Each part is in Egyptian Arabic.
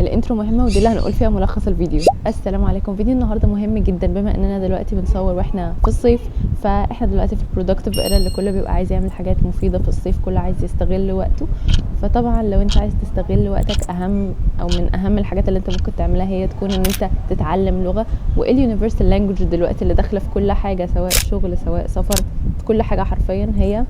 ال intro مهمة ودي اللي هنقول فيها ملخص الفيديو. السلام عليكم. فيديو النهارده مهم جدا، بما اننا دلوقتي بنصور واحنا في الصيف، فاحنا دلوقتي في ال productive era اللي كله بيبقى عايز يعمل حاجات مفيدة في الصيف، كله عايز يستغل وقته. فطبعا لو انت عايز تستغل وقتك، اهم او من اهم الحاجات اللي انت ممكن تعملها هي تكون ان انت تتعلم لغه. وايه ال universal language دلوقتي اللي داخله في كل حاجه، سواء شغل سواء سفر، في كل حاجة حرفيا، هي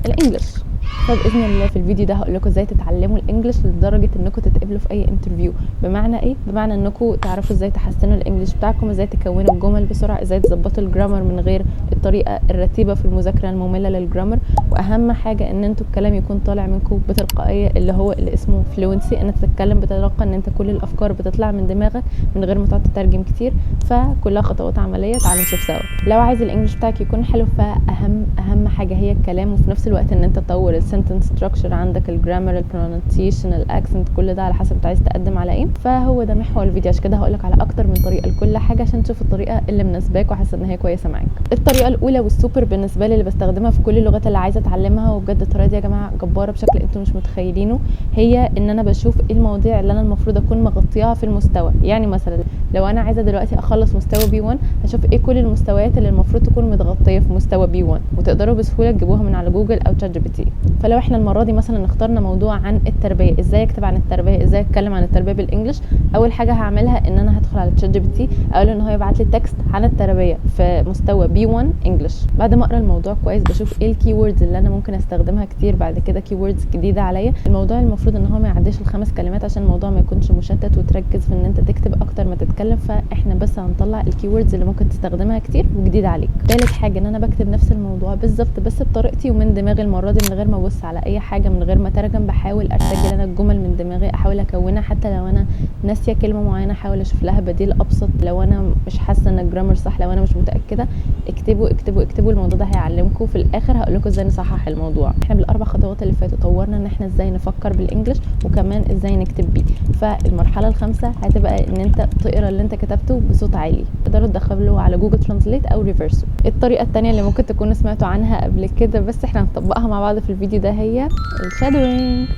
ال English. فباذن الله في الفيديو ده هقول لكم ازاي تتعلموا ال English لدرجة انكم تتقبلوا في اي interview. بمعنى ايه؟ بمعنى انكم تعرفوا ازاي تحسنوا ال English بتاعكم، ازاي تكونوا الجمل بسرعه، ازاي تظبطوا ال grammar من غير الطريقة الرتيبه في المذاكرة الممله لل grammar، واهم حاجة ان انتوا الكلام يكون طالع منكم بتلقائيه، اللي هو اللي اسمه fluency، ان انت تتكلم بطلاقه، ان انت كل الافكار بتطلع من دماغك من غير ما تقعد تترجم كتير. فكلها خطوات عمليه، تعالوا نشوف سوا. لو عايز ال English بتاعك يكون حلو، فاهم اهم حاجة هي الكلام، وفي نفس الوقت ان انت تطور ال sentence structure عندك، ال grammar، ال pronunciation، ال accent، كل ده على حسب انت عايز تقدم على ايه. فهو ده محور الفيديو، عشان كده هقولك على اكتر من طريقه لكل حاجة عشان تشوف الطريقة اللي مناسباك وحاسه ان هي كويسة معاك. الطريقة الاولى والسوبر بالنسبة لي اللي بستخدمها في كل اللغات اللي عايزه اتعلمها، وبجد الطريقة دي يا جماعة جبارة بشكل انتم مش متخيلينه، هي ان انا بشوف ايه المواضيع اللي انا المفروض اكون مغطياها في المستوى. يعني مثلا لو انا عايزه دلوقتي اخلص مستوى B1، هشوف ايه كل المستويات اللي المفروض تكون متغطيه في مستوى B1، وتقدروا بسهولة تجيبوها من على جوجل او ChatGPT. فلو احنا المرة دي مثلا اخترنا موضوع عن التربيه، ازاي اكتب عن التربيه، ازاي اتكلم عن التربية بال English، اول حاجة هعملها ان انا هدخل على ChatGPT، اقول له ان هو يبعت لي text عن التربية في مستوى B1 English. بعد ما اقرا الموضوع كويس، بشوف ايه ال keywords اللي انا ممكن استخدمها كتير بعد كده، keywords جديدة عليا. الموضوع المفروض ان هو ما يعديش الخمس كلمات عشان الموضوع ما يكونش مشتت، وتركز في ان انت تكتب اكتر ما تتكلم. فاحنا بس هنطلع ال keywords اللي ممكن تستخدمها كتير وجديدة عليك. تالت حاجة ان انا بكتب نفس الموضوع بالظبط بس بطريقتي ومن دماغي المرة دي، من غير ما ابص على اي حاجه، من غير ما اترجم. بحاول ارتجل انا الجمل من دماغي، احاول اكونها، حتى لو انا ناسيه كلمة معينة احاول اشوف لها بديل ابسط. لو انا مش حاسه ان ال grammar صح، لو انا مش متاكده، اكتبوا اكتبوا اكتبوا. الموضوع ده هيعلمكم. في الاخر هقول لكم ازاي نصحح الموضوع. احنا بالاربع خطوات اللي فاتوا طورنا ان احنا ازاي نفكر بال English وكمان ازاي نكتب بيه. فالمرحله الخامسة هتبقى ان انت تقرا اللي انت كتبته بصوت عالي، تقدروا تدخلوا على Google Translate او ريفرسو. الطريقة الثانية اللي ممكن تكونوا سمعتوا عنها قبل كده بس احنا هنطبقها مع بعض في الفيديو ده هي ال shadowing.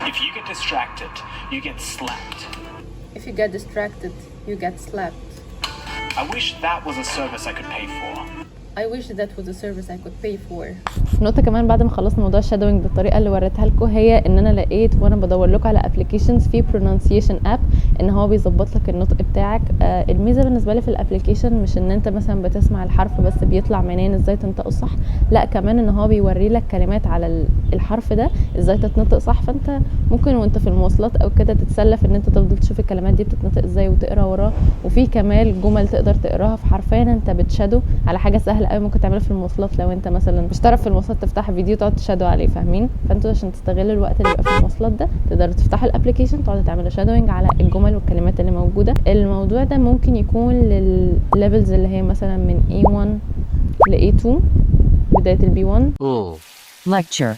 If you get distracted, you get slapped. If you get distracted, you get slapped. I wish that was a service I could pay for. I wish that was a service I could pay for. نقطة كمان بعد ما خلصنا موضوع ال shadowing بالطريقة اللي وريتها لكم، هي ان انا لقيت وانا بدور لكم على applications في pronunciation app ان هو بيظبط لك النطق بتاعك. الميزة بالنسبة لي في ال application مش ان انت مثلا بتسمع الحرف بس بيطلع منين ازاي تنطقه صح، لا كمان ان هو بيوري لك كلمات على الحرف ده ازاي تتنطق صح. فانت ممكن وانت في المواصلات او كده تتسلى في ان انت تفضل تشوف الكلمات دي بتتنطق ازاي وتقرا وراه، وفي كمان جمل تقدر تقراها. فحرفيا انت بت shadow على حاجة سهلة قوي ممكن تعملها في المواصلات. لو انت مثلا مش تعرف في المواصلات تفتح فيديو تقعد ت shadow عليه، فاهمين؟ فانتوا عشان تستغلوا الوقت اللي بيبقى في المواصلات ده تقدروا تفتحوا ال application، تقعدوا تعملوا shadowing على الجمل والكلمات اللي موجوده. الموضوع ده ممكن يكون للل levels اللي هي مثلا من A1 ل A2، بداية ال B1. Ooh. Lecture.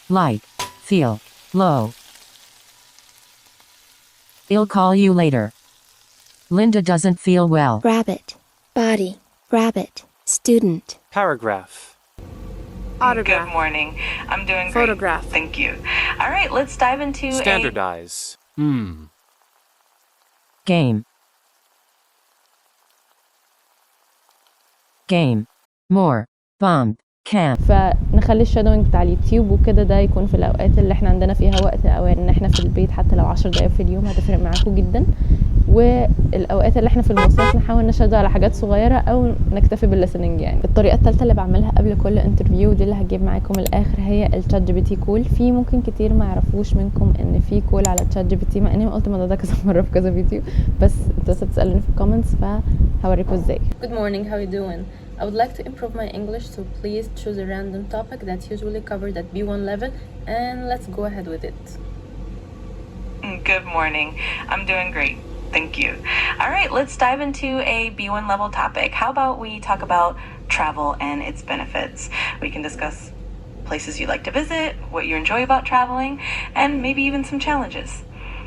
Like. Feel. Low. I'll call you later. Linda doesn't feel well. Rabbit, body, rabbit, student. Paragraph. Autograph. Good morning. I'm doing great. Photograph. Thank you. All right, let's dive into a Standardize. Game. Game. More. Bombed. Camp. فنخلي ال shadowing بتاع اليوتيوب وكده ده يكون في الاوقات اللي احنا عندنا فيها وقت، او ان احنا في البيت، حتى لو 10 دقايق في اليوم هتفرق معاكم جدا. والاوقات اللي احنا في المواصلات نحاول ن shadow على حاجات صغيرة او نكتفي بال listening. يعني الطريقة الثالثة اللي بعملها قبل كل interview، دي اللي هجيب معاكم الاخر، هي ال ChatGPT call. في ممكن كتير ما يعرفوش منكم ان في call على ChatGPT، مع اني قلت الموضوع ده كذا مرة في كذا فيديو، بس انتوا لسه بتسالوني في ال comments، فهوريكم ازاي. Good morning, how you doing? I would like to improve my English, so please choose a random topic that's usually covered at B1 level and let's go ahead with it. Good morning. I'm doing great. Thank you. All right, let's dive into a B1 level topic. How about we talk about travel and its benefits? We can discuss places you like to visit, what you enjoy about traveling, and maybe even some challenges.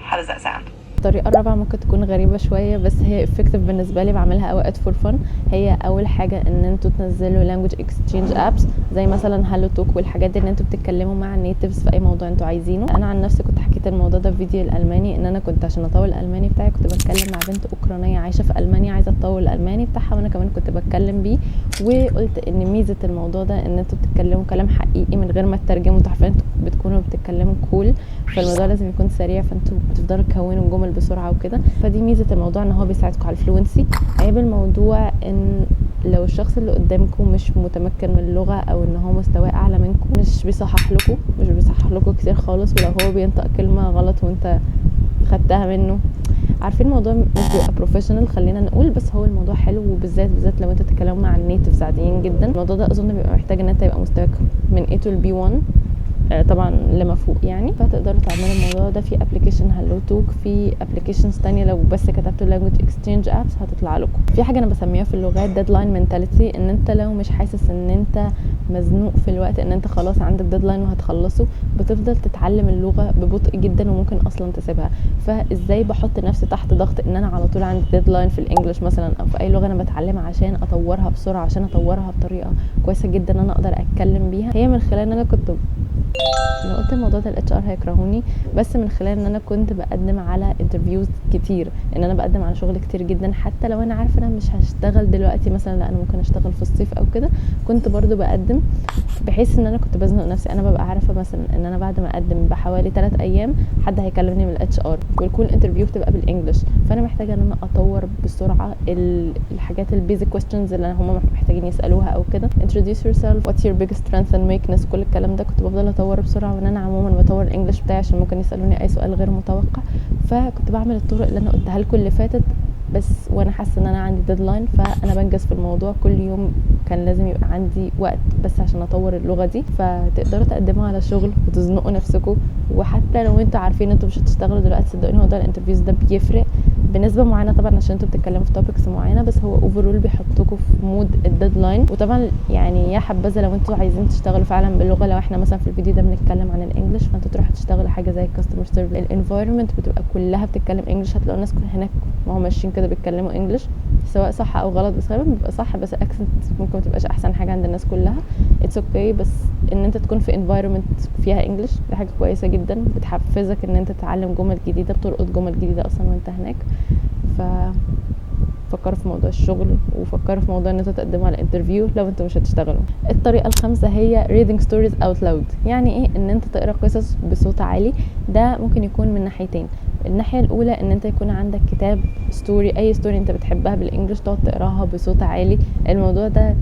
How does that sound? الطريقة الرابعة ممكن تكون غريبة شوية بس هي effective بالنسبة لي، بعملها اوقات for fun. هي اول حاجة ان انتوا تنزلوا language exchange apps زي مثلا HelloTalk والحاجات دي، ان انتوا بتتكلموا مع ال natives في اي موضوع انتوا عايزينه. انا عن نفسي كنت حكيت الموضوع ده في فيديو الالماني، ان انا كنت عشان اطور الالماني بتاعي كنت بتكلم مع بنت اوكرانيه عايشه في المانيا عايزه تطور الالماني بتاعها، وانا كمان كنت بتكلم بيه. وقلت ان ميزة الموضوع ده ان انتوا بتتكلموا كلام حقيقي من غير ما تترجموا، انتوا عارفين بتكونوا بتتكلموا call، فالموضوع لازم يكون سريع، فانتوا بتفضلوا تكونوا الجمل بسرعة وكده. فدي ميزة الموضوع ان هو بيساعدكم على ال fluency. عيب الموضوع ان لو الشخص اللي قدامكم مش متمكن من اللغة او ان هو مستواه اعلى منكم مش بيصحح لكم كتير خالص، ولو هو بينطق كلمة غلط وانت خدتها منه، عارفين الموضوع مش بيبقى professional خلينا نقول. بس هو الموضوع حلو، وبالذات بالذات لو انت تتكلموا مع ال natives عاديين جدا. الموضوع ده اظن بيبقى محتاج ان انت يبقى مستواك من A2 ل B1 طبعا لما فوق يعني. فتقدروا تعملوا الموضوع ده في application HelloTalk، في applications تانية لو بس كتبتوا language exchange apps هتطلع لكم. في حاجة انا بسميها في اللغات deadline mentality، ان انت لو مش حاسس ان انت مزنوق في الوقت، ان انت خلاص عندك deadline وهتخلصه، بتفضل تتعلم اللغة ببطء جدا وممكن اصلا تسيبها. فازاي بحط نفسي تحت ضغط ان انا على طول عندي deadline في ال English مثلا او في اي لغة انا بتعلمها عشان اطورها بسرعه، عشان اطورها بطريقة كويسة جدا ان انا اقدر اتكلم بيها؟ هي من خلال ان انا كنت، لو قلت الموضوع ده ال HR هيكرهوني، بس من خلال ان انا كنت بقدم على interviews كتير، ان انا بقدم على شغل كتير جدا، حتى لو انا عارفه انا مش هشتغل دلوقتي مثلا، لا انا ممكن اشتغل في الصيف او كده، كنت برضو بقدم بحيث ان انا كنت بزنق نفسي. انا ببقى عارفه مثلا ان انا بعد ما اقدم بحوالي 3 ايام حد هيكلمني من ال HR، ويكون interview بتبقى بال English، فانا محتاجه ان انا اطور بسرعة الحاجات ال basic questions اللي هم محتاجين يسالوها او كده، introduce yourself، what's your biggest strength and weakness، كل الكلام ده كنت بفضل اطوره بسرعه. وان انا عموما بطور ال English بتاعي عشان ممكن يسالوني اي سؤال غير متوقع. فكنت بعمل الطرق اللي انا قلتها لكم اللي فاتت بس وانا حاسه ان انا عندي deadline، فانا بنجز في الموضوع. كل يوم كان لازم يبقى عندي وقت بس عشان اطور اللغة دي. فتقدروا تقدموا على شغل وتزنقوا نفسكم، وحتى لو انتوا عارفين انتوا مش هتشتغلوا دلوقتي، صدقوني موضوع ال interviews ده بيفرق بنسبة معينة طبعا عشان انتوا بتتكلموا في topics معينه، بس هو overall بيحطكم في mood ال deadline. وطبعا يعني يا حبذا لو انتوا عايزين تشتغلوا فعلا باللغه، لو احنا مثلا في الفيديو ده بنتكلم عن ال English، فانتوا تروحوا تشتغلوا حاجة زي customer service، ال environment بتبقى كلها بتتكلم English، هتلاقوا الناس هناك ما هم ماشيين كده بيتكلموا English سواء صح او غلط، بس غالبا بيبقى صح، بس ال accent ممكن ما تبقاش احسن حاجة عند الناس كلها، it's okay. بس ان انت تكون في environment فيها English دي حاجة كويسة جدا، بتحفزك ان انت تتعلم جمل جديده، بتلقط جمل جديدة اصلا وانت هناك. ف فكروا في موضوع الشغل وفكروا في موضوع ان انتوا تقدموا على interview لو انتوا مش هتشتغلوا. الطريقة الخامسة هي reading stories out loud. يعني ايه؟ ان انت تقرا قصص بصوت عالي. ده ممكن يكون من ناحيتين. الناحية الاولى ان انت يكون عندك كتاب story، اي story انت بتحبها بال English، تقعد تقراها بصوت عالي. الموضوع ده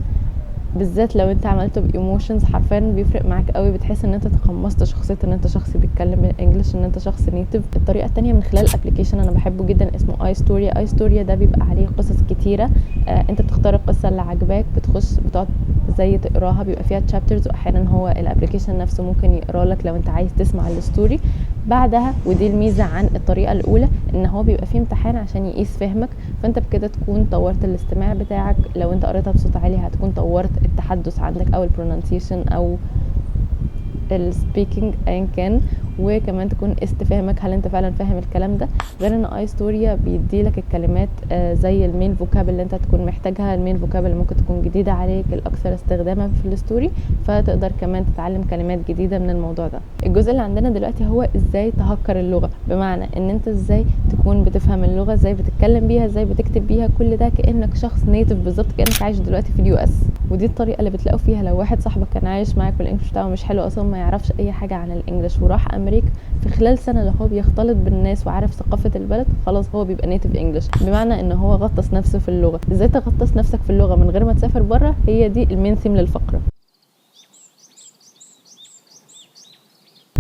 بالذات لو انت عملته ب emotions حرفيا بيفرق معاك قوي، بتحس ان انت تقمصت شخصية ان انت شخص بيتكلم بال English، ان انت شخص native. الطريقة التانية من خلال application انا بحبه جدا اسمه iStoria. iStoria ده بيبقى عليه قصص كتيره، انت بتختار القصة اللي عجباك، بتخش بتقعد زي تقراها، بيبقى فيها chapters، واحيانا هو ال application نفسه ممكن يقرا لك لو انت عايز تسمع ال story بعدها. ودي الميزة عن الطريقة الاولى، ان هو بيبقى فيه امتحان عشان يقيس فهمك، فانت بكده تكون طورت الاستماع بتاعك. لو انت قريتها بصوت عالي هتكون طورت التحدث عندك او ال pronunciation او ال speaking ايا كان، وكمان تكون قست فهمك هل انت فعلا فاهم الكلام ده. غير ان iStoria بيدي لك الكلمات زي ال main vocab اللي انت تكون محتاجها، ال main vocab اللي ممكن تكون جديدة عليك، الاكثر استخداما في ال story، فتقدر كمان تتعلم كلمات جديدة من الموضوع ده. الجزء اللي عندنا دلوقتي هو ازاي تهكر اللغه، بمعنى ان انت ازاي تكون بتفهم اللغه، ازاي بتتكلم بيها، ازاي بتكتب بيها، كل ده كانك شخص native بالظبط، كانك عايش دلوقتي في ال US. ودي الطريقة اللي بتلاقوا فيها لو واحد صاحبك كان عايش معاك وال English بتاعه مش حلو اصلا، ما يعرفش اي حاجة عن ال English، وراح امريكا، في خلال سنة اللي هو بيختلط بالناس وعارف ثقافة البلد خلاص هو بيبقى native English، بمعنى ان هو غطس نفسه في اللغه. ازاي تغطس نفسك في اللغة من غير ما تسافر بره؟ هي دي ال main theme للفقره.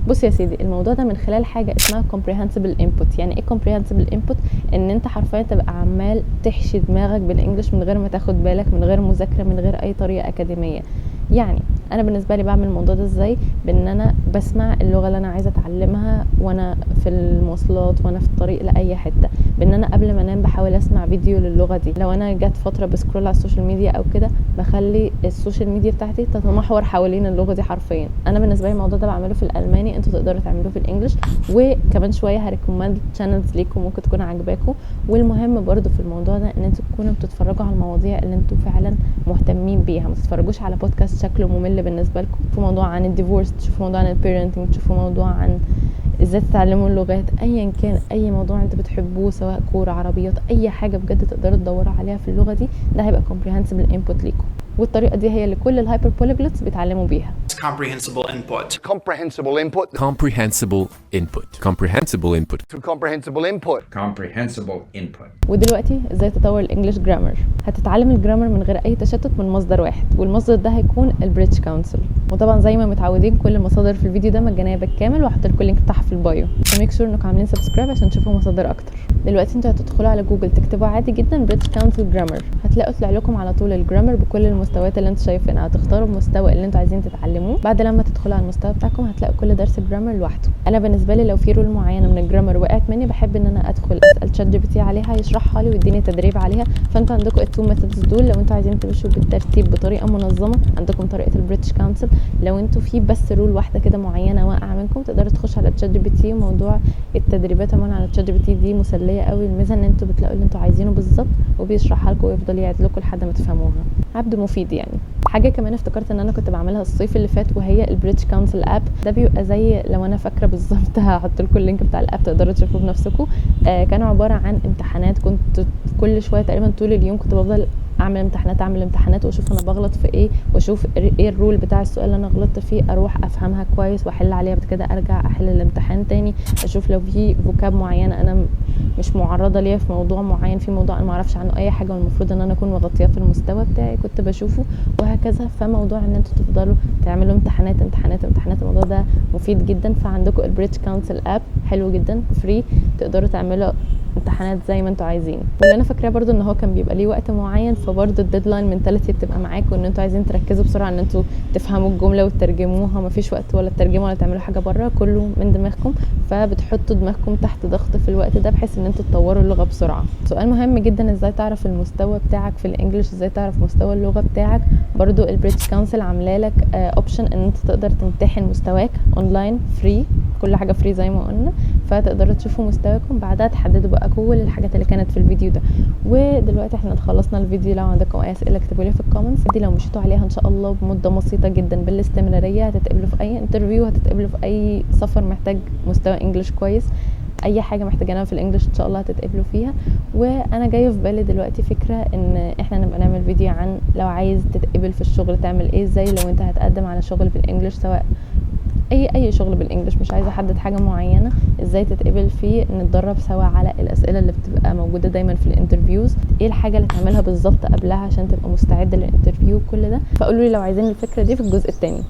بص يا سيدي، الموضوع ده من خلال حاجة اسمها comprehensible input. يعني ايه comprehensible input؟ ان انت حرفيا تبقى عمال تحشي دماغك بال English من غير ما تاخد بالك، من غير مذاكره، من غير اي طريقه اكاديميه. يعني انا بالنسبة لي بعمل الموضوع ده ازاي؟ بان انا بسمع اللغة اللي انا عايزه اتعلمها وانا في المواصلات وانا في الطريق لاي حته، بان انا قبل ما انام بحاول اسمع فيديو للغة دي. لو انا جت فترة ب scroll على ال social media او كده، بخلي ال social media بتاعتي تتمحور حوالين اللغة دي حرفيا. انا بالنسبة لي الموضوع ده بعمله في الالماني، انتوا تقدروا تعملوه في ال English. وكمان شوية ه recommend channels ليكم ممكن تكون عاجباكم. والمهم برضو في الموضوع ده ان انتوا تكونوا بتتفرجوا على المواضيع اللي انتوا فعلا مهتمين بيها، ما تتفرجوش على بودكاست شكله ممل بالنسبة لكم. في موضوع عن ال divorce، تشوفوا موضوع عن ال parenting، تشوفوا موضوع عن ازاي تتعلموا اللغات، ايا كان اي موضوع انتوا بتحبوه، سواء كوره، عربيات، اي حاجة بجد تقدروا تدوروا عليها في اللغة دي، ده هيبقى comprehensible input ليكم. والطريقة دي هي اللي كل ال hyper polyglots بيتعلموا بيها. Comprehensible input. Comprehensible input. Comprehensible input. Comprehensible input. Comprehensible input. Comprehensible input. ودلوقتي ازاي تطور ال English grammar؟ هتتعلم ال grammar من غير اي تشتت من مصدر واحد، والمصدر ده هيكون ال British Council. وطبعا زي ما متعودين كل المصادر في الفيديو ده مجانية بالكامل، وهحط لكم ال link بتاعها في ال bio، ف make sure انكم عاملين subscribe عشان تشوفوا مصادر اكتر. دلوقتي انتوا هتدخلوا على جوجل تكتبوا عادي جدا British Council grammar، هتلاقوا طلع لكم على طول ال grammar بكل المستويات اللي انتوا شايفينها. هتختاروا المستوى اللي انتوا عايزين تتعلموه. بعد لما تدخلوا على المستوى بتاعكم هتلاقوا كل درس grammar لوحده. انا بالنسبة لي لو في rule معينة من ال grammar وقعت مني، بحب ان انا ادخل اسال ChatGPT عليها، يشرحها لي ويديني تدريب عليها. فانتوا عندكم ال two methods دول لو انتوا عايزين تمشوا بالترتيب بطريقة منظمه، عندكم طريقه ال British Council. لو انتوا في بس rule واحدة كده معينة واقعه منكم، تقدروا تخشوا على ChatGPT. وموضوع التدريبات عموما على ChatGPT دي مسلية قوي. الميزة ان انتوا بتلاقوا اللي انتوا عايزينه بالظبط وبيشرحها لكم ويفضل يعيد لكم لحد ما تفهموها. عبد مفيد يعني. حاجة كمان افتكرت ان انا كنت بعملها الصيف اللي فات، وهي ال British Council app. ده بيبقى زي، لو انا فاكره بالظبط هحط لكم ال link بتاع ال app تقدروا تشوفوه بنفسكم. كانوا عبارة عن امتحانات، كنت كل شوية تقريبا طول اليوم كنت بفضل اعمل امتحانات، اعمل امتحانات، واشوف انا بغلط في ايه، واشوف ايه ال rule بتاع السؤال اللي انا غلطت فيه، اروح افهمها كويس واحل عليها، بعد كده ارجع احل الامتحان تاني، اشوف لو في vocab معينة انا مش معرضه ليها في موضوع معين، في موضوع انا ما اعرفش عنه اي حاجة والمفروض ان انا اكون مغطياه في المستوى بتاعي كنت بشوفه، وهكذا. فموضوع ان انتوا تفضلوا تعملوا امتحانات امتحانات امتحانات، الموضوع ده مفيد جدا. فعندكم ال British Council app حلو جدا، free، تقدروا تعملوا امتحانات زي ما انتوا عايزين. واللي انا فاكراه برضو ان هو كان بيبقى ليه وقت معين، فبرضو ال deadline mentality بتبقى معاكم، ان انتوا عايزين تركزوا بسرعة ان انتوا تفهموا الجملة وتترجموها، مفيش وقت ولا تترجموا ولا تعملوا حاجة بره، كله من دماغكم، فبتحطوا دماغكم تحت ضغط في الوقت ده بحيث ان انتوا تطوروا اللغة بسرعه. سؤال مهم جدا، ازاي تعرف المستوى بتاعك في ال English؟ ازاي تعرف مستوى اللغة بتاعك؟ برضو ال British Council عامله لك option ان انت تقدر تمتحن مستواك online free، كل حاجة free زي ما قلنا، فتقدروا تشوفوا مستواكم، بعدها تحددوا بقى كل الحاجات اللي كانت في الفيديو ده. ودلوقتي احنا خلصنا الفيديو. لو عندكم اي اسئلة اكتبوا لي في ال comments. دي لو مشيتوا عليها ان شاء الله بمدة بسيطة جدا بالاستمراريه هتتقبلوا في اي interview، هتتقبلوا في اي سفر محتاج مستوى English كويس، اي حاجة محتاجينها في ال English ان شاء الله هتتقبلوا فيها. وانا جاية في بالي دلوقتي فكرة ان احنا نبقى نعمل فيديو عن لو عايز تتقبل في الشغل تعمل ايه، ازاي لو انت هتقدم على شغل بال English، سواء اي شغل بال English، مش عايزه احدد حاجة معينه، ازاي تتقبل فيه. نتدرب سوا على الاسئلة اللي بتبقى موجودة دايما في ال interviews، ايه الحاجة اللي تعملها بالظبط قبلها عشان تبقى مستعد لل interview، كل ده. فقولوا لي لو عايزين الفكرة دي في الجزء الثاني.